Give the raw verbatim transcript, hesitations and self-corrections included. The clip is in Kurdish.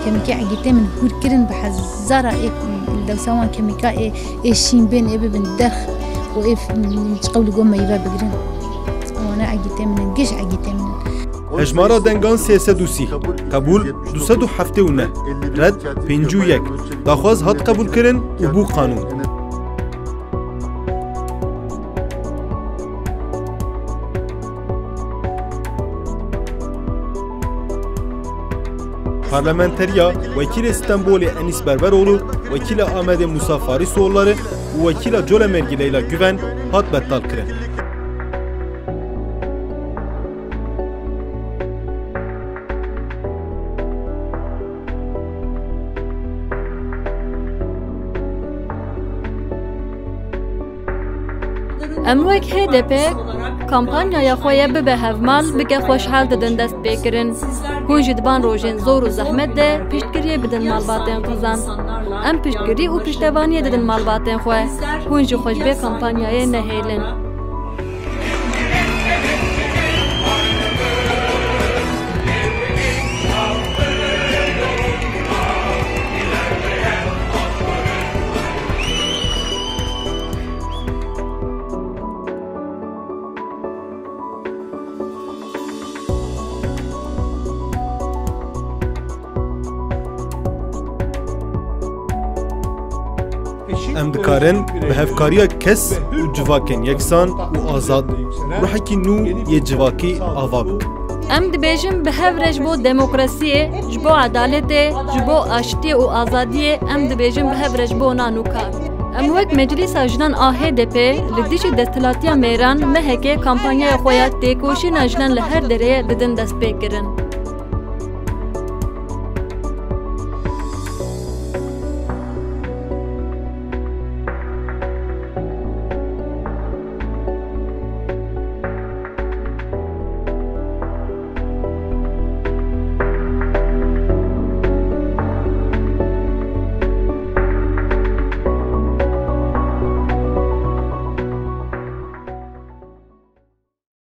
Kemîkê egîtê min hûr kirin bi hezara ê li dewsa wan kemîka ê, ê şîn bên, ê bibin derx û ê f-, ji qew li gom meyve bigirin. Wana egîtê min in, giş egîtê min in. Hejmara dengan sê sed û sî, qebûl du sed û heftê û neh, red pêncî û yek, daxwaz hat qebûlkirin û bû qanûn. Parlamenteriya, wekîlê Stenbolê Enîs Berberoğlu, wekîla Amedê Musa Farisoğulları û wekîla Colemêrgî Leyla Güven hat betal kirin. Em wek H D P kampanyaya xwe ye bibe hevmal, bike xweşhal didin destpêkirin. Hûn jî di van rojên zor û zehmet de piştgiriyê bidin malbatên qizan. Em piştgirî û piştevaniyê didin malbatên xwe. Hûn jî xwe ji vê kampanyayê nehêlin. Em dikarin bi hevkariya kes û civakên yeksan û azad, ruhekî nû yê civakî ava bikin. Em dibêjin bi hev re ji bo demokrasiyê, ji bo edaletê, ji bo aştiyê û azadiyê, em dibêjin bi hev re ji bo nan û kar. Em wek Meclîsa Jinan a H D P li dijî desthilatiya mêran mehekê kampanyaya xwe ya têkoşîna jinan li her derê didin destpêkirin.